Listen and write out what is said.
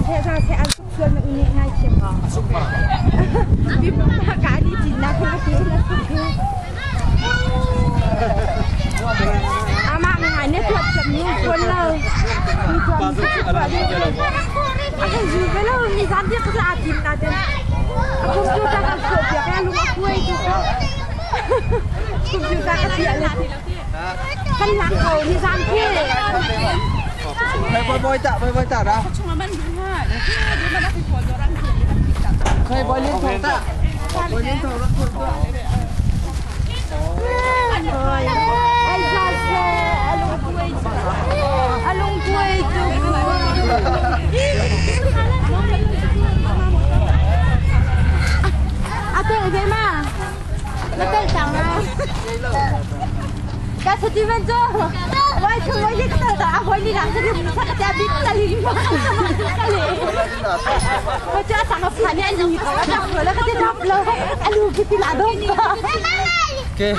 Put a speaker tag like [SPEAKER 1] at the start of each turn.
[SPEAKER 1] Seh ra seh an suk sual na uni ngai thiam ko. Bi ka ni cin na ko ti na suk hi. Ama ngai ne tuat cham nu pon lo. Ni tuan A kan zu ve lo ni zan dia ka a tim na ten. A computer kan suah piak ya lung a kuai tu ko. Computer ka chia le. Kan lak ko ni zan khi.
[SPEAKER 2] Boy boy ta boy boy ta ra. Khơi boy liên thong ta. Boy liên thong ra khuôn ta.
[SPEAKER 1] Ai za se alung kuai alung kuai tu. A tel ve ma. Na tel tang ma. Ka Steven cu wai chung wai li ka tel ta a hoi li lang ka rim sa ka tia bit ta li ma ka le. Ko cha sang a pha ni an ni ko a ko la ka te dap lo alu ki ti la dong.
[SPEAKER 2] Okay.